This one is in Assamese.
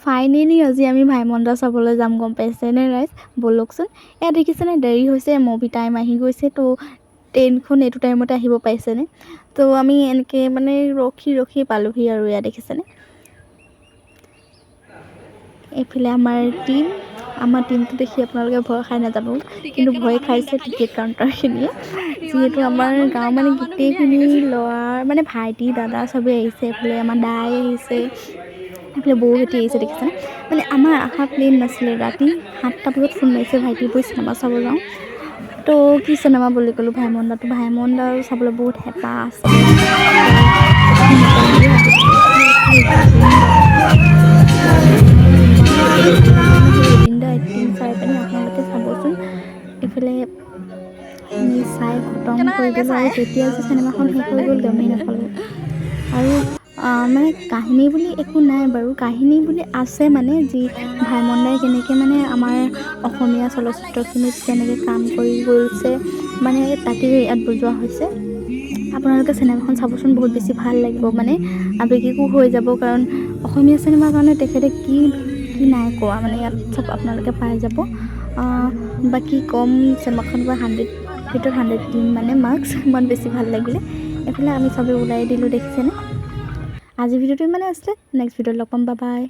ফাইনেলি আজি আমি ভাইমন দা চাবলৈ যাম, গম পাইছেনে ৰাইজ? ব'লকচোন। এয়া দেখিছেনে, দেৰি হৈছে, মুভি টাইম আহি গৈছে। তো ট্ৰেইনখন এইটো টাইমতে আহিব পাইছেনে? তো আমি এনেকৈ মানে ৰখি ৰখি পালোহি। আৰু এয়া দেখিছেনে, এইফালে আমাৰ টীম। আমাৰ টীমটো দেখি আপোনালোকে ভয় খাই নাযাব, কিন্তু ভয় খাইছে টিকেট কাউণ্টাৰখিনিয়ে, যিহেতু আমাৰ গাঁৱৰ মানে গোটেইখিনি ল'ৰা, মানে ভাইটি, দাদা চবেই আহিছে। এইফালে আমাৰ দাই আহিছে, এইফালে বৌহঁতি আহিছে, দেখিছেনে? মানে আমাৰ অহা প্লেন নাছিলে। ৰাতি 7টা বজাত ফোন মাৰিছে ভাইটি, বৈ চিনেমা চাব যাওঁ। তো কি চিনেমা বুলি ক'লোঁ, ভাইমন দাটো। ভাইমন দা চাবলৈ বহুত হেঁপাহ আছে। জুবিন দা এক্টিং চাই পিনি আপোনালোকে চাবচোন। এইফালে আমি চাই খতম কৰি দিলোঁ আৰু কেতিয়া যে চিনেমাখন শেষ হৈ গ'ল গমেই নাপালোঁ। আৰু মানে কাহিনী বুলি একো নাই বাৰু, কাহিনী বুলি আছে, মানে যি ভাইমন দাই কেনেকৈ মানে আমাৰ অসমীয়া চলচ্চিত্ৰখিনিত কেনেকৈ কাম কৰি গৈছে, মানে তাকেই ইয়াত বুজোৱা হৈছে। আপোনালোকে চিনেমাখন চাবচোন, বহুত বেছি ভাল লাগিব, মানে আৱেগিকো হৈ যাব, কাৰণ অসমীয়া চিনেমাৰ কাৰণে তেখেতে কি কি নাই কোৱা, মানে ইয়াত চব আপোনালোকে পাই যাব। বাকী কম, চিনেমাখন পৰা 100 ভিতৰত 100 দিম মানে মাৰ্কছ, ইমান বেছি ভাল লাগিলে। এইফালে আমি চবে ওলাই দিলোঁ, দেখিছেনে? আজি ভিডিঅ'টো ইমানে আছিলে। নেক্সট ভিডিঅ'ত লগ পাম, বাই বাই।